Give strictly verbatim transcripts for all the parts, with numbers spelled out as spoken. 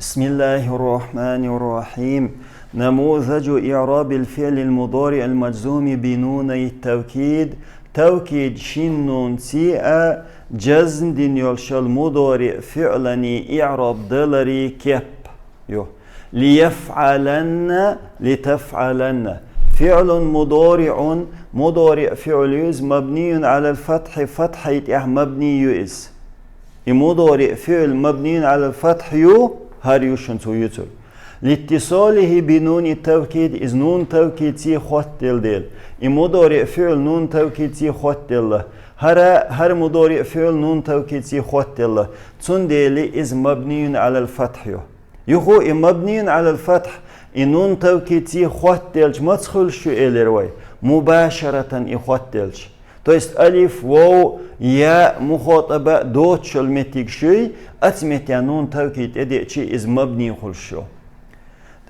بسم الله الرحمن الرحيم. نموذج إعراب الفعل المضارع المجزوم بنوني التوكيد. Тавкид шин нунци а жазм дин йолча мудариъ фиълани иъраб далари кеп ю. ليفعلن، لتفعلن. فعل مضارع، мудариъ фиъл ю из, مبني على الفتح، фатхьай тӀехь мабни ю из. И мудариъ фиъл مبني على الفتح ю, хӀара ю шуна цо юцург. لاتصاله بنون التوكيد, из нун тавкидци хоттаделла дела. И мудариъ фиъл нун тавкидци хоттаделла. ХӀара, хӀара мудариъ фиъл нун тавкидци хоттаделла. Цундела из مبني على الفتح ю. Юха и مبني على الفتح, и нун тавкидци хоттаделча маца хуьлуш ю элира вай? مباشرة и хоттаделча. То есть алиф, вов, я, мухатӀаба доцучул меттиг шуй, аца метте нун тавкид тӀедеъчи из мабни хуьлуш ю.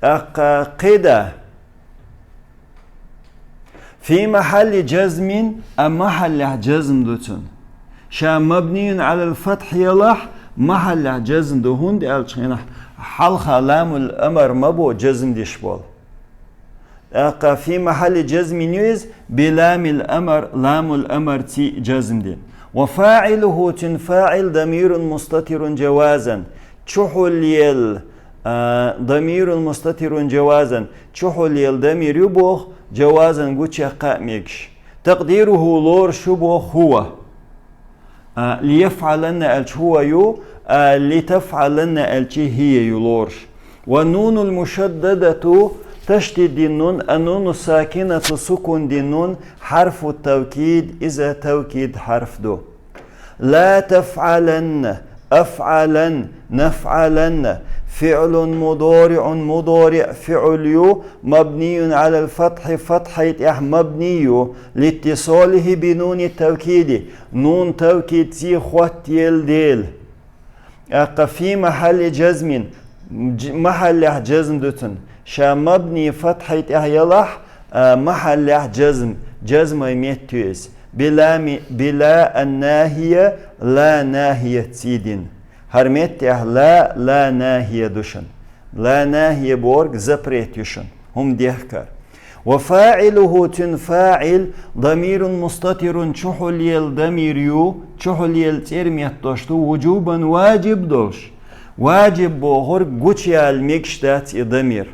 ТӀаккха кхида. في محل جزم, а махьаллехь жазм ду цун. Ша مبني على الفتح ялахь, махьаллехь жазм ду, хӀунда аьлча хенахь хьалха لام الأمر ма бу жазм деш болу. ТӀаккха في محل جزم ю из, بلام الأمر, لام الأمر ци жазм дина. وفاعله, цун фаӀил, ضمير مستتر جوازا, чухьулъелла, а, ضمير مستتر جوازا, чухьулъелла дамир ю боху, جوازا гучуяккха а мегаш. تقديره лоруш ю боху هو. А, ليفعلن аьлча هو ю, а, لتفعلن аьлча هي ю лоруш. والنون المشددة, ташдид дина нун, النون الساكنة, сукун дина нун, حرف التوكيد, иза тавкид хьарф ду. لا تفعلن, أفعلن, نفعلن. فعل مضارع, мудариъ фиъл ю, مبني على الفتح, фатхьай тӀехь мабни ю, لاتصاله بنون التوكيد, нун тавкидци хоттаелла дела. ТӀаккха في محل جزم, дж-, махьаллехь жазм ду цун. Ша мабни фатхьай тӀехь ялахь, а, махьаллехь жазм, жазмай метта ю иза. بلام, بلا الناهية, لا ناهية ци дина. ХӀара меттехь لا, لا ناهية ду шуна. لا ناهية бохург запрет ю шуна, хӀума дехкар. وفاعله, цун фаӀил, ضمير مستتر, чухьулъелла дамир ю, чухьулъелла цӀера метташ ду, وجوبا, важиб долуш. Важиб бохург гучуяла мегаш дац и дамир.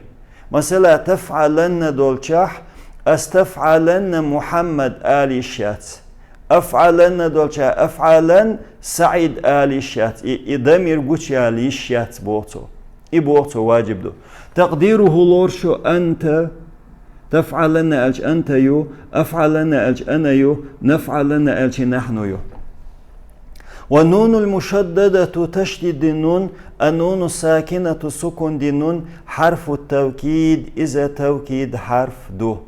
Масала, تفعلن долчохь, أستفعلن محمد ала йиш яц. أفعلن долчохь, أفعلن سعيد ала йиш яц. И, и дамир гучуяла йиш яц, боху цо. И боху цо важиб ду. تقديره лоруш ю أنت, تفعلن аьлча أنت ю, أفعلن аьлча أنا ю, نفعلن аьлча نحن ю. والنون المشددة, ташдид дина нун, النون الساكنة, сукун дина нун, حرف التوكيد, иза тавкид хьарф ду.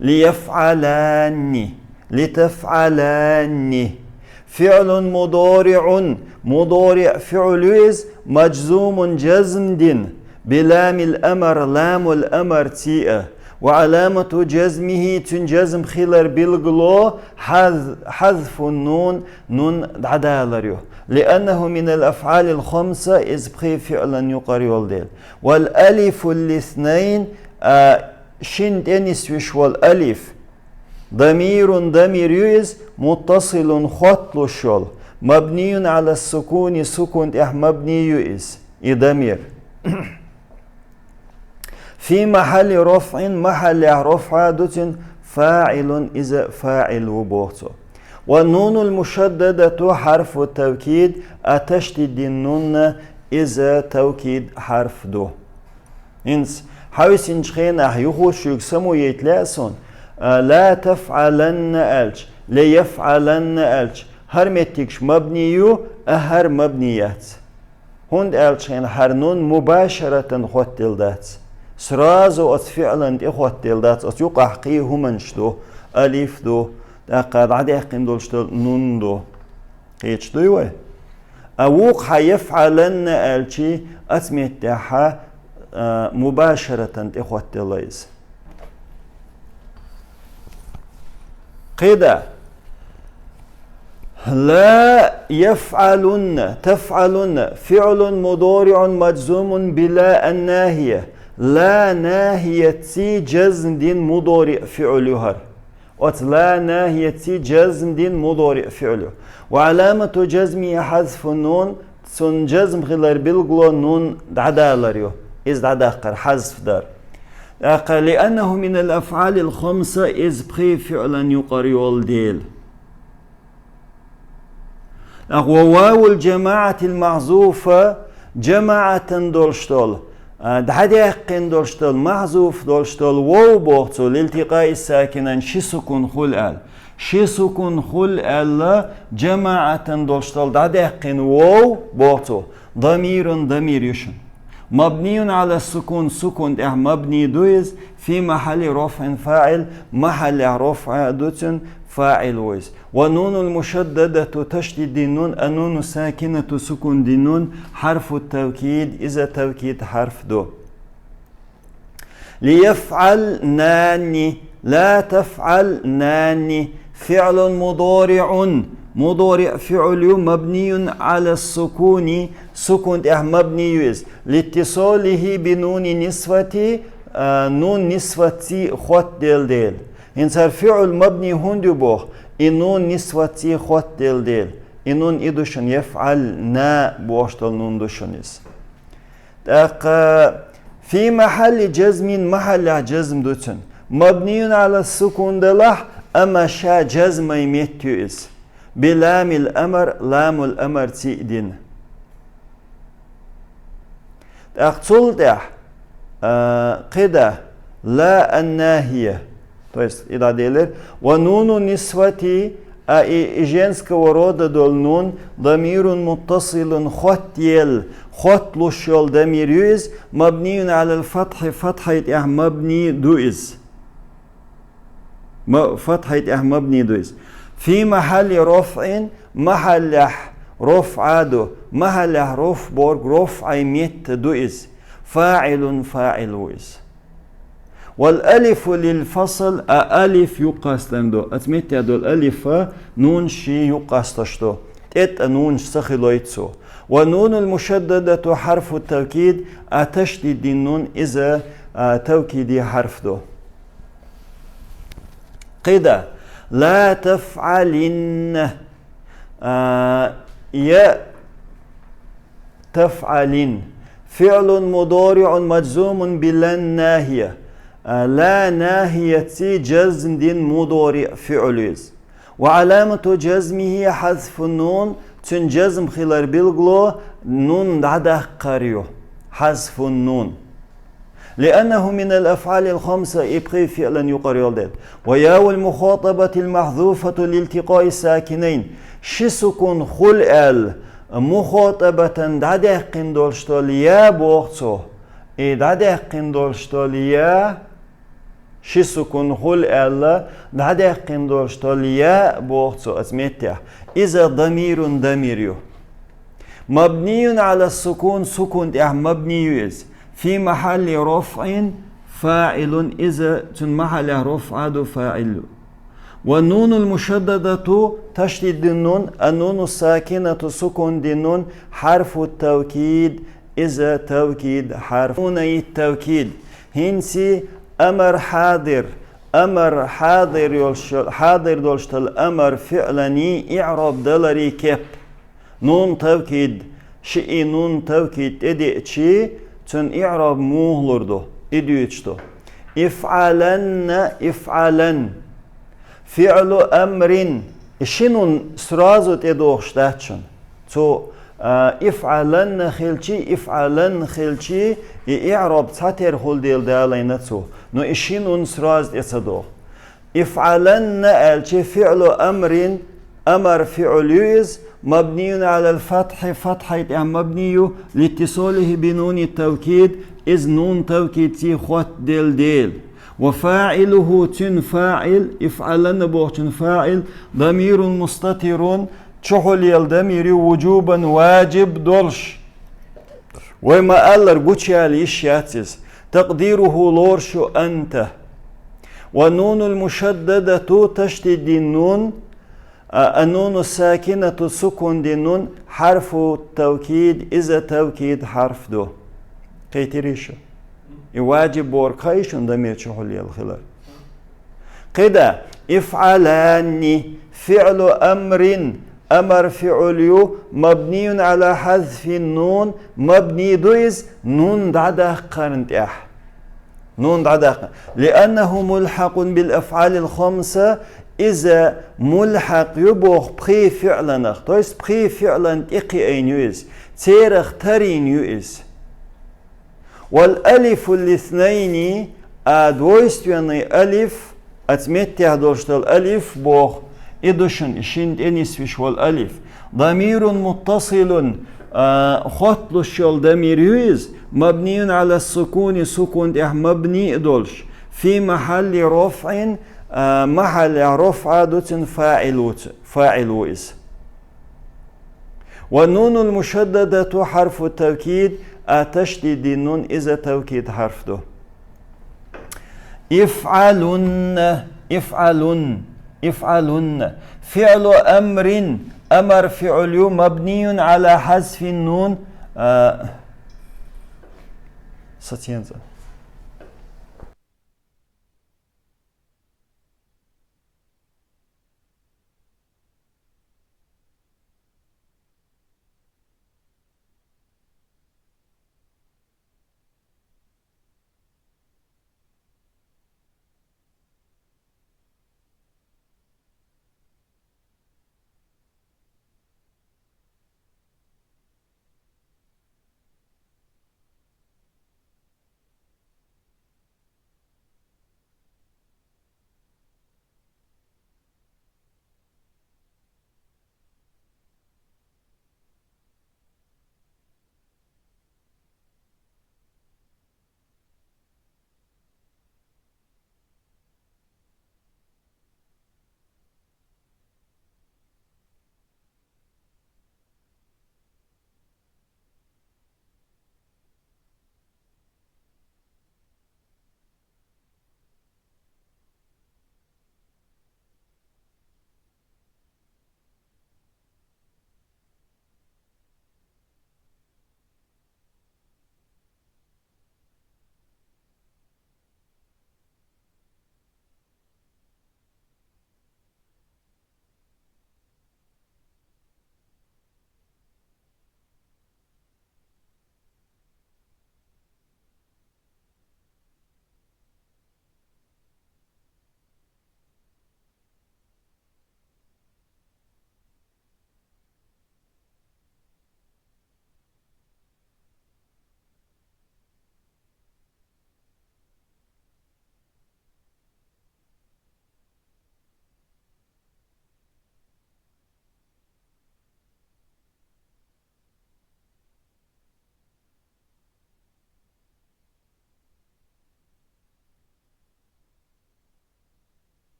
ليفعلن, لتفعلن. فعل مضارع, мудариъ фиъл ю иза, مجزوم, жазм дина, بلام الأمر, لام الأمر ци а. وعلامة جزمه, цун жазм хилар билгало, حذ-, حذف النون, нун дӀадалар ю. لأنه من الأفعال الخمسة, иза пхи фиълан юкъара йолу дела. والألف الاثنين, а, шин тӀенисвеш волу алиф. ضمير, дамир ю иза, متصل, хотталуш йолу. مبني على السكون, сукун тӀехь мабни ю иза, и дамир. في محل رفع, махьаллехь рафӀа ду цун, فاعل, иза фаӀил ву, боху цо. والنون المشددة حرف توكيد, а ташдид дина нунна, иза тавкид хьарф ду. ХӀинца хьовсинчу хенахь юха шуьга саму яйта лаьа суна, а, لا تفعلن аьлча, ليفعلن аьлча, хӀара меттигаш мабни ю, а хӀара мабни яц. ХӀунда аьлча хьайна хӀара нун мубашаратан хоттаделла дац. Сразу оцу фиълан тӀе хоттаделла дац, оцу юкъахь кхин хӀуманаш ду, алиф ду, тӀаккха дӀадаьккхина долуш долу нун ду. Кхечу дуй вай? А вукху хьан يفعلن аьлчи, аца меттехьа, а, мубашаратан тӀе хоттаделла иза. Кхида. لا يفعلن, تفعلن, فعل مضارع مجزوم بلا الناهية. Ла нахияци жазм дин мудориъ фиъл ю хӀара. Оцу ла нахияци жазм дин мудориъ фиъл ю. وعلامة جزمه حذف النون, цун жазм хилар билгало нун дӀадалар ю. Иза дӀадаккхар, хьазф дар. ТӀаккха لأنه من الأفعال الخمسة, иза пхи фиълан юкъара йолу дела. ТӀаккха وواو الجماعة المحذوفة, жамаӀатан долуш долу, а, дӀадаьккхина долуш долу, махьзуф долуш долу вов боху цо, لالتقاء الساكنين, ши сукун хуьлу аьлла. Ши сукун хуьлу аьлла, жамаӀатан долуш долу дӀадаьккхина вов боху цо, ضمير, дамир ю шуна. مبني على السكون, сукун тӀехь мабни ду иза, في محل رفع فاعل, махьаллехь рафӀа ду цуьнан, фаӀил ву иза. والنون المشددة, ташдид дина нун, النون الساكنة, сукун дина нун, حرف التوكيد, иза тавкид хьарф ду. ليفعلنان, لا تفعلنان, فعل مضارع, мудориъ фиъл ю, مبني على السكون, сукун тӀехь мабни ю иза, لاتصاله بنون النسوة, а, нун нисватций хотделла дела. ХӀинца хӀара фиъл мабни хӀунда ю боху, и нун нисватций хотделла дела. И нун и ду шуна, يفعلن бохуш долу нун ду шуна иза. ТӀаккха في محل جزم, махьаллехь жазм ду цуьнан. مبني على السكون делахь, амма ша жазмай метта ю иза. بلام الأمر, ламул амарций дина. ТӀаккха цул тӀехь, а, кхидӀа, لا الناهية. То есть, и дӀаделира. ونون النسوة, а и, и женского рода долу нун, ضمير متصل, хоттаелла, хотталуш йолу дамир ю иза, مبني على الفتح, фатхьай тӀехь мабни ду иза. Ма-, фатхьай тӀехь мабни ду иза. في محل رفع, махьаллехь рафӀа ду, махьаллехь рафӀ борг, рафӀай метта ду иза. فاعل, фаӀил ву иза. والألف للفصل, а алиф юккъастан ду. Оцу меттехь долу алифа нун ши юккъастош ду. ТӀетта нунаш ца хилойту цо. والنون المشددة حرف التوكيد, а ташдид дина нун иза, а, тавкиди хьарф ду. КхидӀа, لا تفعلن, а, я تفعلن. فعل مضارع مجزوم بلا الناهية. А, ла нахияци жазм дина мудориъ фиъл ю иза. وعلامة جزمه حذف النون, цуьнан жазм хилар билгало нун дӀадаккхар ю. حذف النون. لأنه من الأفعال الخمسة, и пхи фиълан юкъара йолу дела. وياء المخاطبة المحذوفة لالتقاء الساكنين. Ши сукун хуьлу аьлла, мухатабатан дӀадаьккхина долуш долу я боху цо. И дӀадаьккхина долуш долу я, ши сукун хуьлу аьлла, дӀадаьккхина долуш долу я боху цо оцу меттехь. Иза ضمير, дамир ю. مبني على السكون, сукун тӀехь мабни ю иза. في محل رفع فاعل, иза цуьнан махьаллехь рафӀа ду, фаӀил ю. والنون المشددة, ташдид дина нун, النون الساكنة, сукун дина нун, حرف التوكيد, иза тавкид хьарф. نوني التوكيد. ХӀинца амр хьадир, амр хьадир йолуш, хьадир долуш долу амр фиълан иӀраб даларан кеп. Нун тавкид, шиъ и нун тавкид тӀедеъча, цуьнан иӀраб муха лур ду, и дуьйцуш ду. افعلن, افعلن. فعل أمر. И ши нун сразу тӀедогӀуш дац шуна. Цо, а, افعلن хилчий, افعلن хилчий, и иӀраб цхьатерра хуьлу дела далийна цо. Но и ши нун сразу тӀе ца догӀу. افعلن аьлча, فعل أمر, амр фиъл ю иза, مبني على الفتح, фатхьай тӀехь мабни ю, لاتصاله بنون التوكيد, иза нун тавкидций хоттаделла дела. وفاعله, цуьнан фаӀил, افعلن бохучун фаӀил, ضمير مستتر, чухьулъелла дамир ю, وجوبا, важиб долуш. Вай ма-аллара, гучуяла йиш яц иза. تقديره, лоруш ю أنت. والنون المشددة, ташдид дина нун, А, النون الساكنة, сукун дина нун, حرف التوكيد, иза тавкид хьарф ду. Кхетирий шу? И ваджиб бохург ха я шун дамир чухьулъяла хилар. Кхида, افعلان, فعل أمر, амар фиъл ю, مبني على حذف النون, мабни ду из нун дӀадаккхарна тӀехь. Нун дӀадаккха. لأنه ملحق بالأفعال الخمسة, иза мулхьакъ ю боху пхи фиъланах, то есть пхи фиълан тӀекхиъна ю иза, церах тарийна ю иза. والألف للاثنين, а двойственный алиф, оцу меттехь долуш долу алиф боху, и ду шуна, и шина тӀе нисвеш волу алиф. ضمير متصل, а, хотталуш йолу дамир ю иза, مبني على السكون, сукун тӀехь мабни а долуш, في محل رفع, а, махьаллехь рафӀа ду цуьнан, фаӀил ву цу-, фаӀил ву иза. والنون المشددة حرف التوكيد, а ташдид дина нун иза тавкид хьарф ду. افعلن, افعلن, افعلن. فعل أمر, амар фиъл ю, مبني على حذف النون, а, саценца.